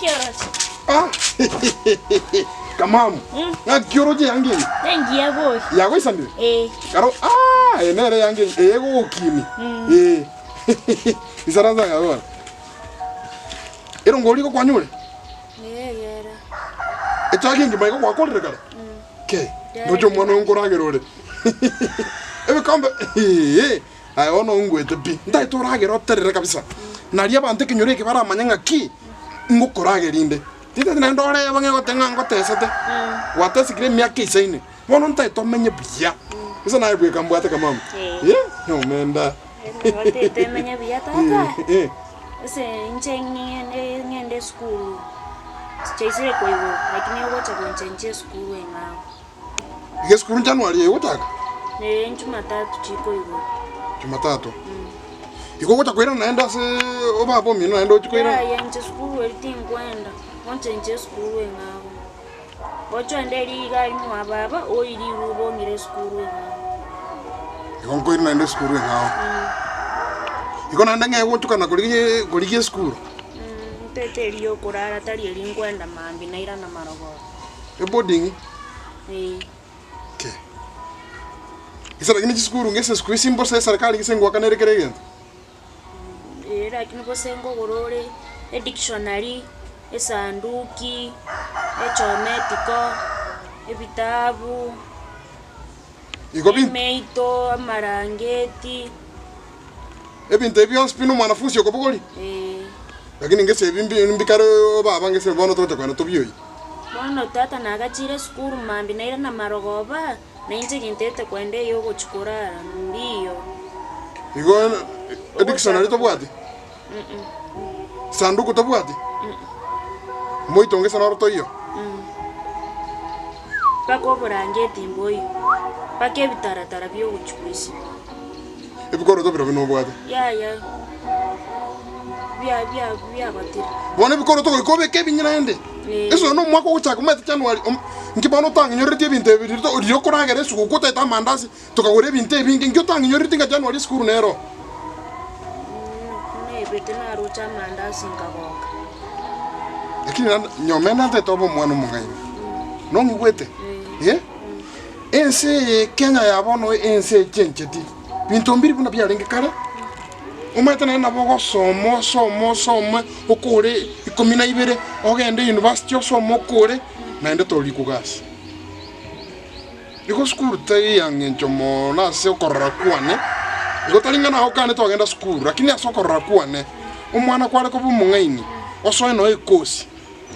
Naki oroche? Ah, Kamamu, ng'aki oroche eanga eye? Nengiya bori. Yagoisanire? Eh. Karo, ah, eye nere eanga eye, eye egogokini. Eh. Isaransa ng'a bono. Erongori igo kwanyure? Eyegera. Echagi engima igo gwakorire kare? Ke, ndoche omwana oyo nkoragera ore. Ebikombe, eh, aye bono ongwete pi. Ntagete oragere oterere kabisa. Nario abanto ekenyoro eke baramanye ng'aki, ngokorageria inde. Tintageti naende orebe ng'a egoteba ng'a ngotesete. Gwatesekire emiaka eisaine, bono ntagete omenye buya. Gose naye bweka mbwate kamama? Eh. Eh, omenda. Otete emenye buya tata. Eh. Ase inche ng'ende ng'ende esukuru, chiaisire koigwa, lakini ogocha gonchenchia esukuru eng'ao. Iga esukuru January eye ogochaka? Ee, Jumatatu chikoigwa. Jumatatu. Igo ogocha koirana naende ase obaba omino naende ochie koirana? Yaya inche sukuru eri tinkwenda, gonchenchia esukuru eng'ao. Gocha onde eria iga aria mwa baba, oire riruba ong'ire esukuru eng'ao. Igo nkoire naende esukuru eng'ao. Igo naende ng'e gochokana korigia korigia esukuru? Ntete eria ya okorara tari eria nkwenda mambia nairana marogoba. Eboarding? Ee. Okay. Gese lakini chisukuru ngese siku hizi mbose eserikali gese ngoakanere kera egento. Ee lakini gose nkogora ore edictionary, esanduki, echometiko, ebitabu, Igo bin- emeito, amarangeti. Ebinto ebi bionsi pi nomwanafunsi okobogoria? Ee. Lakini ngese ebi mbi mbikare obaba ngese bono togocha kogenda tobioyie. Bono tata nagachire esukuru mambia nairana marogoba, na inche gintete kwenda eye ogochia korara, ndiyo. Igo edictionary tobwati? Sanduku tobwati? Moito ngese noro toiyo? Mpaka oborangeti mboiyo, mpaka ebitaratara bia ogochia goisibia. Ebikoroto birobio nobwate? Yaya, bia bia biagotire. Bono ebikoroto goika obeke ebinyia naende. Eh. Ase oyo nomwaka ogochaka omanyete January, om- inki bono otang'inyoretie ebinto ebi riria riria okoragera esuguku otaete amandasi, tokagora ebinto ebinge, inki otang'inyoretie ng'a January esukuru nero? Naebete naroche amandasi nkagoka. Lakini naende nyomba ende ntaete obe omwana omong'aini. Nong'igwete? Eh? Ense eye Kenya ya bono ense echencheti, binto mbiri buna biarenge kare, omanyete naende nabo ogosoma osome osome okore ikomi na ibere, ogende university osome okore, naende torikwa gasi. Igo sukuru tari ya ng'encho mono ase okorora kwane, igo tari ng'a nagokane twagenda sukuru, lakini ase okorora kwane, omwana kware koba omong'aini, osoe noe ekosi.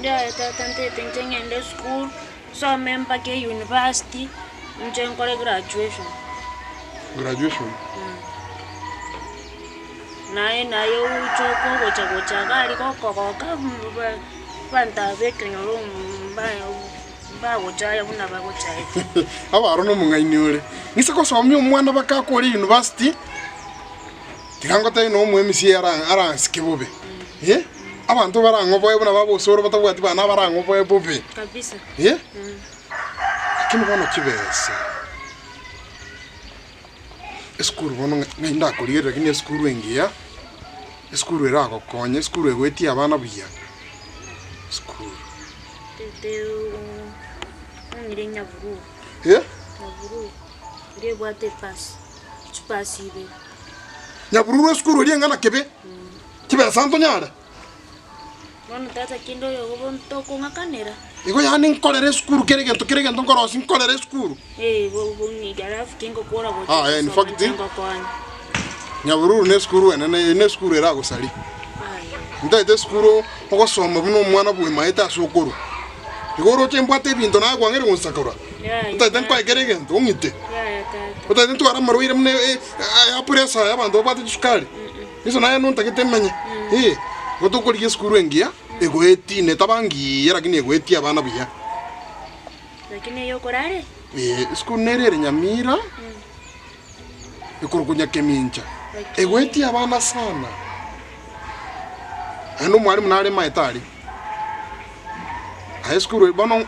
Yaya tata ntete inche ng'ende esukuru. Nsome mpaka eyunivasiti, inche nkore graduation. Graduation? Naye naye oche okogocha gocha iga aria gokogoka abanto aba ekenyoro mbagochaya buna bagochaete. Abaro nomong'aini ore. Ng'ise gosomia omwana baka akore university, tiga ngotebie na omoemisia ara aransike bobe. Eh, abanto barang'oboe buna babosoro batabwati bana abarang'oboe bobe. Kabisa. Eh, lakini bono chibesa, esukuru bono ng'a ng'ai ndakorigereria lakini esukuru engiya, esukuru eragokonye, esukuru egoetia abana buya, esukuru. Tete ong'ire nyabururu. Eh? Nyabururu, eria ebwate epasi, chipasi ibere. Nyabururu esukuru eria eng'ana kebe. Chibesa ntonyare. Bono tata kende oyo obo tokong'akanera. Igo yaani nkorere esukuru kera egento kera egento nkorosia nkorere esukuru. Eh, bo- bo- alafu kingokora gocha Ah, eh, in gosoma fact- inche ngokonya. Nyabururu ne esukuru enene eye ne esukuru eragosaria. Aya. Ntaete esukuru ogosoma buna omwana bwemaete ase okorwa. Igo oroche mbwate ebinto naye kwang'eire gonsakora. Yaya, Otaete nkoe kera egento ong'ite. Yaya tata. Otaete ntware amarwaire buna e- e- aya pressure aya abanto babwate chisukari. Yeso naye nontagete menye, ee, igo tokorigia esukuru engiya, egoetie netaba ngiya lakini egoetie abana buya. Lakini eye okorare? Ee, esukuru nere ere Nyamira, ekorokwa Nyakemincha, Lakini- egoetie abana sana. Naende omwalimu nare maete aria. Aye esukuru eye bono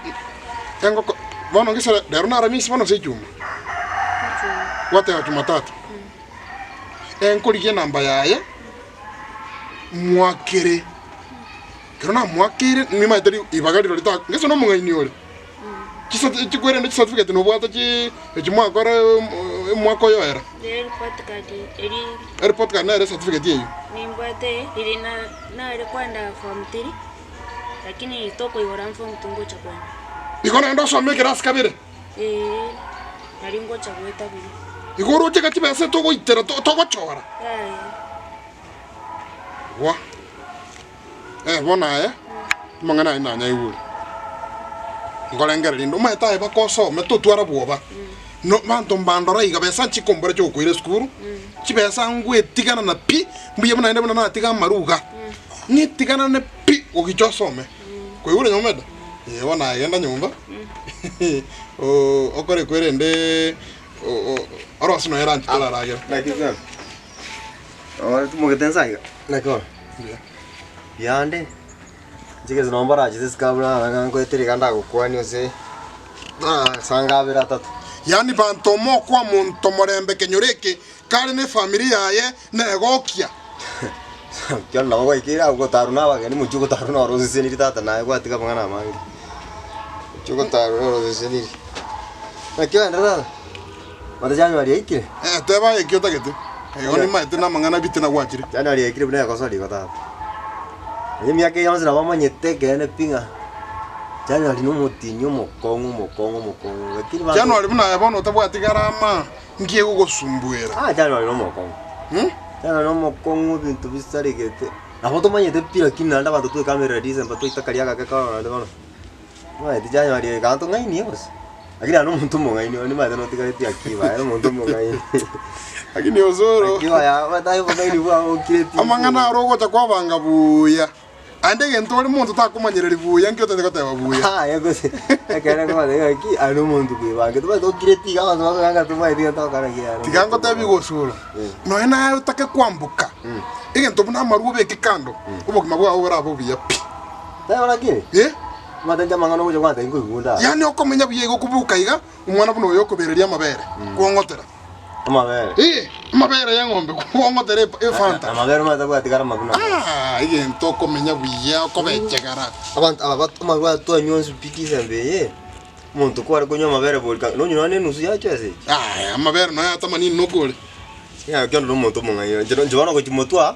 engoko bono gese rero na aramisi bono gose echuma? Echuma. Gwateba jumatatu. Enkorigia enamba yaye, mwakere. Ekero namoakeire, nimaete ri ribaga rirorio ta gese nomong'aini ore. Chisati chikwerende chicertificate nobwate chi echi mwakora omwaka oyo oera. Ere report card eri Ereport card nere ecertificate eyio. Nimbwate riri na nare kwenda form three, lakini tokoigora form two ngocha kwenda. Igo naende osome ekerasi kabere. Eeh, nari ngocha goeta buya. Igo oroche iga chibesa togoitera to- togochora. Yaya. Gwa. Eh, bono aye, amang'ana aye nanyaigure. Nkorengereria inde, omanyete aye baka osome totwara bwoba. No banto mbandora iga besa nchikombora chigokoira esukuru, chibesa ngwetigana na pi, mbuya buna naende buna natiga amaruga. Ng'etiganane pi gogicha osome. Kwaigure nyomba ende? Ee bono aye genda nyomba, o- okore kwerende o- o- orosie nonya eranchi toraragera. Naki bono? Ore tumogete nsa iga? Naki bono? Mbuya. Mbuya ande, inche gese nabo mbarachete isiko abwo naro ng'a nkoetere iga ndagokwanie ase ase abere atato. Yaani banto mokwa monto morembe kenyoro eke kare ne efamiri yaye negokia. Ekero nabo gwaikeire agwo gotarwa na abageni mochie gotarwa noro oseseniri tata naye gwatiga amang'ana amange. Mochie gotarwa noro oseseniri. Naki ogende tata? Mate January yaikire? Eh, teba aye eki otagete. Igo nimaete namang'ana bitina gwachire. January yaikire buna egosori igo tata. Onye emiaka eye yonsi nabo omanyete ekeene pi ng'a January na omotienyi omokong'u omokong'u omokong'u lakini banto January buna aye bono otabwati garama, nki egogosumbuera? Ah, January na omokong'u. Hmm? January na omokong'u ebinto bisaregete. Nabo tomanyete pi lakini naende abanto twekamerera December twaita karia agake korora naende bono. Omanyete January eye iga ntong'ainie gose? Lakini aye nomonto omong'aini onde nimanyete notigareti akiba aye nomonto omong'aini. Lakini osoro. Akiba yago omanyete aye obong'aini bwago okire pi. Amang'ana aro ogocha kwabanga buya. Aende egento ore monto takomanyereri buya nki otagete goteba buya. Aye gose ekere nkobatebia ng'aki aye nomonto bwebangete omanyete okire pi iga abanto bakogamba ng'a tomaeti gento ogokora ki aye Tiga ngotebie gosoro, nonya naye otake kwamboka, egento buna amarwa obeke kando, obogima bwao borabe obuya pi. Teba lakini, Eh? omanyete inche amang'ana ogocha gwantebia nkoigwa onde aa. Yaani okomenya buya iga okoboka iga, omwana buna oyo okobereria amabere, kwong'otera. Amabere. Eh, amabere y'eng'ombe kwong'otera e- efanta. Amabere omanyete gwatigara amabuna. Ah, egento okomenya buya, okobechegara. Abanto aba bat- amarwa twanywa onsi pi chisembe eye, omonto kware konywa amabere bori ka nonywa nonya na enusu yacho ase echi. Aya, amabere nonya atamanini nokore. Yaya ekero na omonto omong'aini, inche inche bono gochia motwe aa,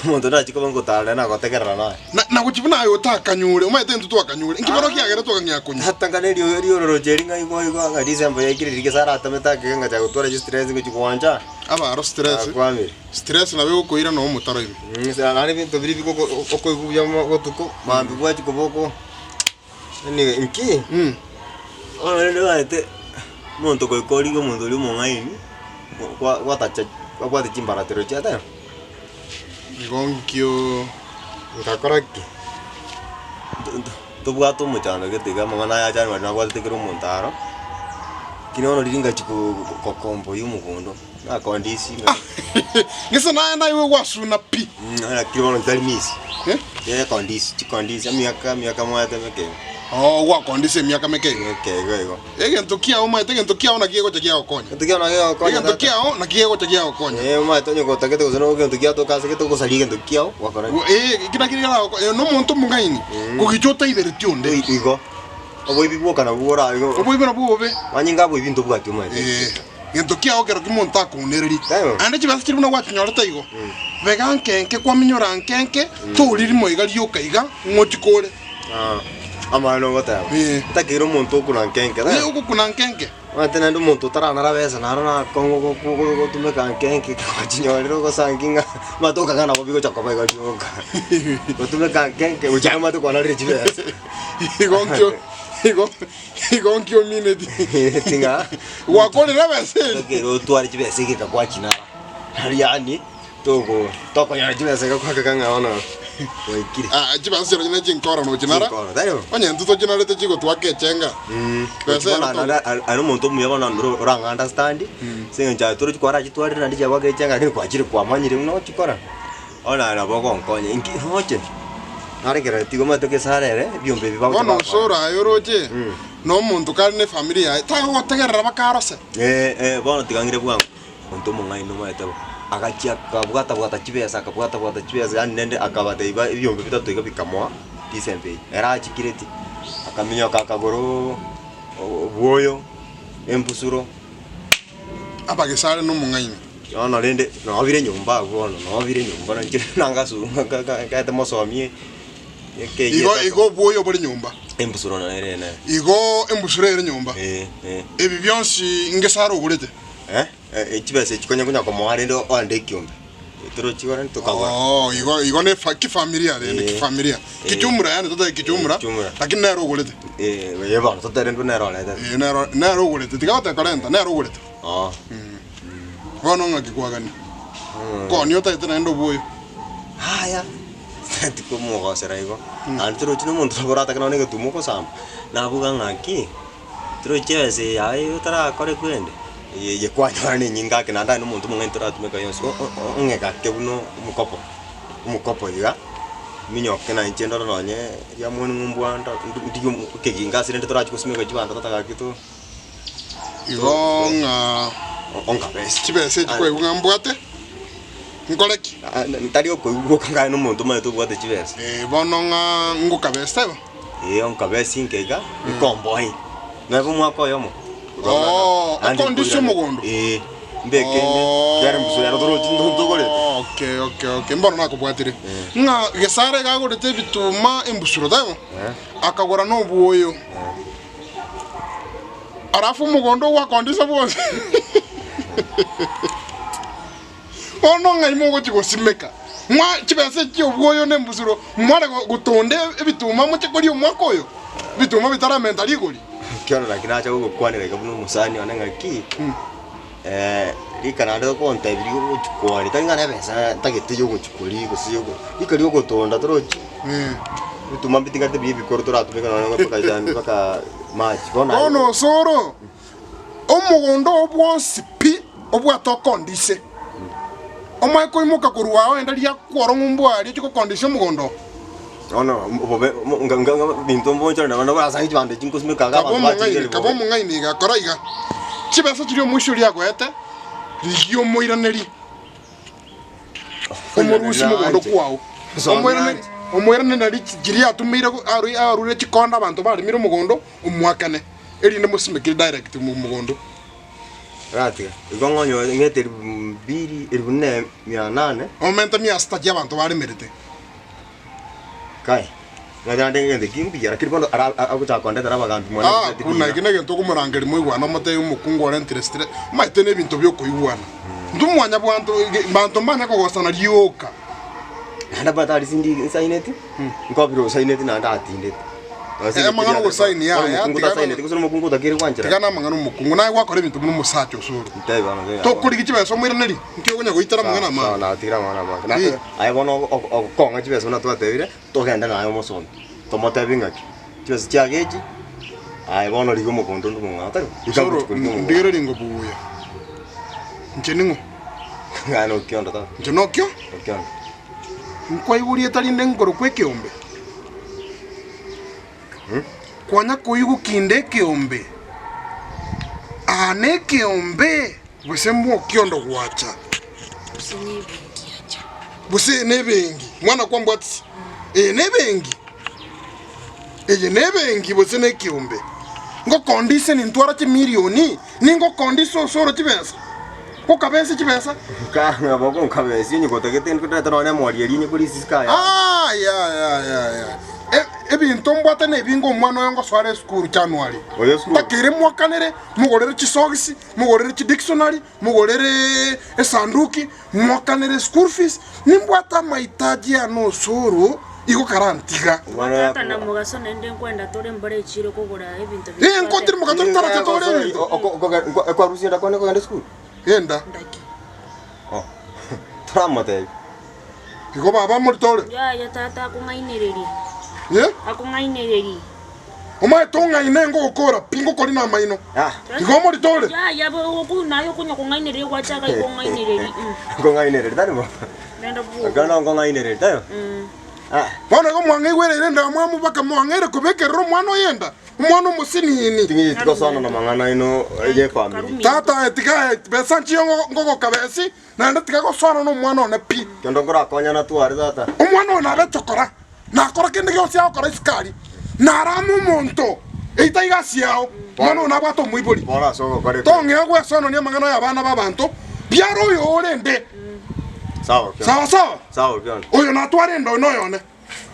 omonto ndachie koba ngotara nere nagotegerera naye. Na, na gochia buna aye otakanyure, omanyete intwe twakanyure, inki bono kiagera twakang'ea konywa? Tata nkane erio riororoche eri ng'a igo igo ng'a December yaikire riria gese aratamete ake ng'a chagotwara chistress ngochia gwancha, Abaro stress, akwamire. stress nabo egokoira noo omotaro ime. Naende ebinto biria bigoko okoigwa buya mo botuko, mambia bwachia koba oko yaani nki? Bono rende omanyete, omonto goika origie omonto oria omong'aini, gwa gwatacha babwate chimbaratero chia tari. Igo nkio. Ngakora ki? Nto- nto- Ntobwate omochando gete iga amang'ana aya achare nari nabwatete kera omonto aro, lakini bono riria ngachia ko- gokomboyia omogondo, nakondisi ng'a Gese naye naigwe gwasuna pi. Lakini bono ntari misi. Eh? Eh, kondisi, chikondisi, emiaka, emiaka mwaete meke igo. Oo, gwakondisa emiaka meke igo. Meke igo igo. Egento kiao omanyete egento kiao naki gegocha kiagokonya. Egento kiao naki kegokonya Egento tata. kiao naki gegocha kiagokonya. Eh, omanyete onye gotagete gose no egento giatoka ase gete ogosaria egento kiao, gwakora ki? Eh, eki naki keragokonya, nomonto omong'aini, kogicha otaibereti onde. Igo. Oboibi bwoka nabwo bora igo. Oboibi nabwo obobe. Manyinga aboibi ntobwati omanyete. Eh, gento kiao kero kimonto akounereria. Eeh. Aende chibesa chiria buna gwachinyorete igo, bega nkenke kwaminyora nkenke, tori rimo iga rioka iga, ng'ochi kore. Ah, amang'ana ogoteba. Eh. Otakeire omonto okuna nkenke. Eh, ogokuna nkenke. Omanyete naende omonto otaranara besa naro nakong'u goku gotumeka nkenke gwachinyorire ogosangi ng'a omanyete okang'a nabo bigocha koba igo rioka. Gotumeka nkenke gochia omanyete kwanarire chibesa. Igo nkio, igo, igo nkio omineti. Ting'a. Gwakorire ebesa eri. Ekero otware chibesa egeka gwachinara, nari yaani togo tokonyora chibesa iga kwakeka ng'a bono gwaikire. Ah, chibesa chirochio ne chinkoro nochinara. Chinkoro, tari bo? Onye intwe tochinarete chigotwaka echenga. Besa ero Bono to- naende are omonto omuya bono oro orang'a understand, ase eng'encho aye torochi kwarachitwarire naende chiagoakire echenga lakini kwachire kwamanyire buna ochikora. Bono aye nabo ogonkonya inki roche, narekerera tiga omanyete gesare ere ebiombe ebi bagocha Bono bakora. osoro aye oroche, na omonto kare ne efamiri yaye, tagogotegerera baka arose. Eh, eh, bono tiga ng'ire bwango, monto omong'aini omanyete bo. Agachia akabwata bwata chibesa akabwata bwata chibesa yaani rende akabatebia ba ebiombe bitato iga bikamoa December eyio. Ere achikireti, akaminyoka akagora oo obwoyo, embusuro. Abagesare nomong'aini. Bono rende nobire nyomba abwo bono, nobire nyomba na inche nanga su nkaete mosomie ekeyie Igo igo obwoyo bore nyomba. Embusuro nere ere. Igo embusuro ere nyomba. Eh, eh. Ebi bionsi ngesare ogorete. Eh, eh, chibesa echi konya konya komoa rende oende ekiombe. Torochi gore tokagora. Oh, igo igo ne fa kifamilia rende Eh. kifamilia. Eh. Kichumura yani totae kichumura. Eh, kichumura. Lakini nere ogorete. Eh, eh bono totere ndwe nere orete. Eh, nero nere ogorete. Tiga goteba korenta nere ogorete. Oh. Bono ng'aki kwagania. Koni otaete naende obwoyo. Haya, tikomogosera igo. Naende torochi na omonto nabo oratake nonye na egetumo ogosamba, nabuga ng'aki, torochi ebesa eye yaye otarakore kwende, eye eye kwanyora na enyinga ake naende aye na omonto omong'aini toratumeka yonsi o- o- o- ong'e gake buna omokopo, omokopo iga, minyoke na inche ndore nonye riamoni ng'umbu ando ndigie omo ekeginga ase rende torachi gosimeka chibando tata gaki to. Igo ng'a Onkabesi. chibesa echi kwaigwa ng'a mbwate, nkore ki? Tari okoigwa goka ng'a aye nomonto omanyete obwate chibesa. Eh, bono ng'a ngokabesa igo? Ee, onkabesi inke iga, nkomboe. Nebe omwaka oyomo. Oo, okondisia omogondo? Ee, mbeke inde, kiagera embusuro ero torochi ntogorete. Okay, okay, okay. Mbono nakobwatire. Ng'a Gesare iga agorete ebituma embusuro, taibo? Akagora na obwoyo. Alafu omogondo ogwakondisa bwonsi. Bono ng'ai mogochia gosimeka? Mwa chibesa echi chi'obwoyo na embusuro mware gotonda ebituma moche koria omwaka oyo, ebituma bitaramenta rigori. Ekiagera naki nacha gogokwanera iga buna omosani one ng'aki, rika naende ogontebia rigochi koria, tari ng'a nebesa ntagete yogochi koria gose yogo, rika riogotonda torochi, ebituma mbitigarete buya ebikoro toratumeke nonye mpaka Jan mpaka March, bono aye. Bono osoro, omogondo oo bwonsi pi obwate okondise, omae koimoka korwa ao enda riakworo ng'umbu aria ochie gokondisia omogondo oo. Bono obobe mo- nga- nga- nga binto mbonchore nabo nabo ase chibando echi nkosimeka iga Kaba abanto omong'aini, bachirire kaba bobe. omong'aini iga, kora iga, chibesa chiria omoisia oria agoete, rigia omoiranerie, omorusie mogondo kwao. Omoiranerie, omoiranerie nari chiria atumeire go- aru- arure chikonda abanto baremire omogondo, omoakane, erinde mosimekire direct mo- mogondo. Ratiga, igo ng'onye ng'ete elifu mbili, elifu nne mia nane. Omente mia sita chi'abanto baremerete. Kai, ng'acha naende ng'ende ki mbuya, lakini bono ara agochaka kondetera abagambi mwane Ah, tibeti buna riina. eke negento okomorangeria moigwane omotebie omokungu orentire stress, omanyete na ebinto bia okoigwana. Intwe mwanyabwanto banto mbanya kogosana rioka. Naende omanyete aria sindi nsaineti, nkobire osaineti naende atindete. Eh, amang'ana ogosaini yaya, Omokungu tiga tasaineti, gose nomokungu otakeire gwancherana. Tiga namang'ana omokungu, naye gwakora ebinto buna omosacha osore. Ntebi bono ntebi. Tokorigi chibesa omoiranerie, nki okonya goitera amang'ana Sawa, amange. natigire amang'ana amange. Na- Eh. Aye bono ogo- ogo- ogokong'a chibesa buna twatebire, togende naye omosomi, tomotebi ng'aki, chibesa chiago echi, aye bono rigia omogondo onde omong'ao tari? Rika Osoro, gochi korigia omogondo. ndigererie ngobuya. Inche ning'o? Ng'a nokiondo tata, Inche nokio? nokiondo. Nkwaigwa rieta rinde nkorokwa ekeombe? Kwanya koigwa kinde ekeombe? Aa nekeombe gose mbwokiondo gwacha? Gose nebenki yacha. Gose nebenki mwana kwambwatisi? Eye nebenki? Eye nebenki gose nekeombe? Ngokondise nintwara chimilioni, ningokondise osoro chibesa? Gokabesa chibesa? Nka boko nkabesi onye gotagete ndete nonye emori eria onye kori sisika ya. Ah, ya, ya, ya, ya. E- ebinto mbwate nebinge omwana oyo ngosoare esukuru January. Oyo esukuru. Ntakeire mwakanere, mogorere chisogisi, mogorere chidictionary, mogorere esanduki, mwakanere school fees, nimbwate amahitaji ane osoro igo karantiga. Omwana oyo Tata na mogaso naende nkwenda tore mbore echiro kogora ebinto Eh, nkotiri mogaso totaracha tore ebinto. Ekwarusia enda kwane kogenda esukuru? Enda. Ndaki. Oh. Toramotebi. Igo baba morito ore. Yaya tata akong'ainereria. Eh? Akong'ainereria. Omanyete ong'aine ngogokora pi ngokori na amaino. Ah. Igo omorito ore. Yaya bo oku naye okonya kong'ainereria gwachaka igo ong'ainereria. Mm. Nkong'ainereria tari bo. Renda bwogo. Ekero nkong'ainereria tari bo. Mm. Ah. Bono igo mwang'aigwereire endamwamu mpaka mwang'aire kobekerera omwana oye enda, omwana omosinini. Ting'iti gosona na mang'ana aino y'efamiri. Tata aye tiga aye besa nchiyo ngogokabesi, naende tiga gosona nomwana one pi. Kendo nkorakonyana tware tata. Omwana oyo nabe chokora, nakora kende gionsi agokora isiko aria, narame omonto, eyio taiga ase yao, omwana oyo nabwate omoibori. Bono ase ogokora ebi. Tong'ea gwesonania amang'ana y'abana b'abanto, biara oyo orende. Sawa kione. Sawa sawa? Sawa kione. Oyo natware enda oyo noyone.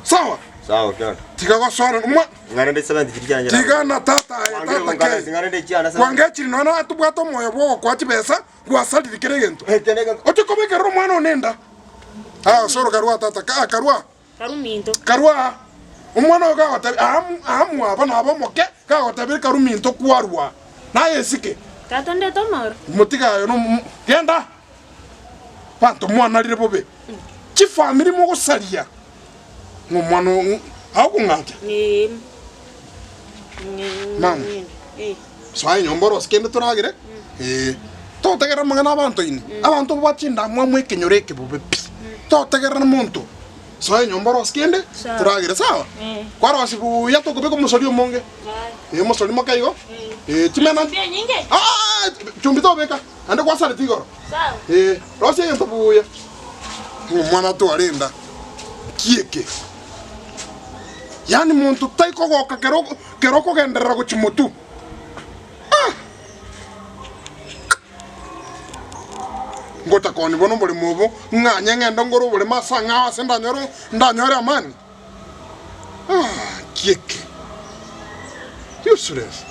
Sawa? Sawa kione. Tiga gosora mwa Ng'arende chisebenti chiria chiane tiga na tata aye Kwangire tata gonkana ke. ng'arende chiana sebenti. Kwangechiri nonya natobwate omoyo bw'ogokoa chibesa gwasarire kera egento. Ekio negento. Oche kobekerera omwana one enda. Ah, soro karua tata ka karua. Karuminto. Karua aa. Omwana oyo kagotebia aa aa mwabo nabo omoke kagotebia karuminto kwarua. Naye esike. Tata ndete omoro. Motiga ayo no genda. Abanto mwanarire bobe. Chifamiri mogosaria. Ng'a omwana oo agokong'acha. Ee. Mama. Eh. Soa enyomba orose kende toragere. Ee. Totegerera amang'ana abanto ime. Abanto babwate chindamwamu ekenyoro eke bobe pi. Totegerera monto. Soa enyomba orose kende Sawa. toragere sawa? Eh. Kwarosia buya tokobeka omosori omonge. Aye. Ee omosori moke igo. Eh. Ee chimena. Chumbi enyinge? Ah, chumbi tobeka. Naende kwasarete igoro. Sawa. Ee, rosia egento buya. Omwana atware enda. Ki eke? Yaani monto tai kogoka kero kero okogenderera gochia motwe. Ah! Ngocha koni bono oboremo obo, ng'anye ng'ende ngore oboremo ase ang'ao ase ndanyore ndanyore amani. Ah, ki eke? Useless.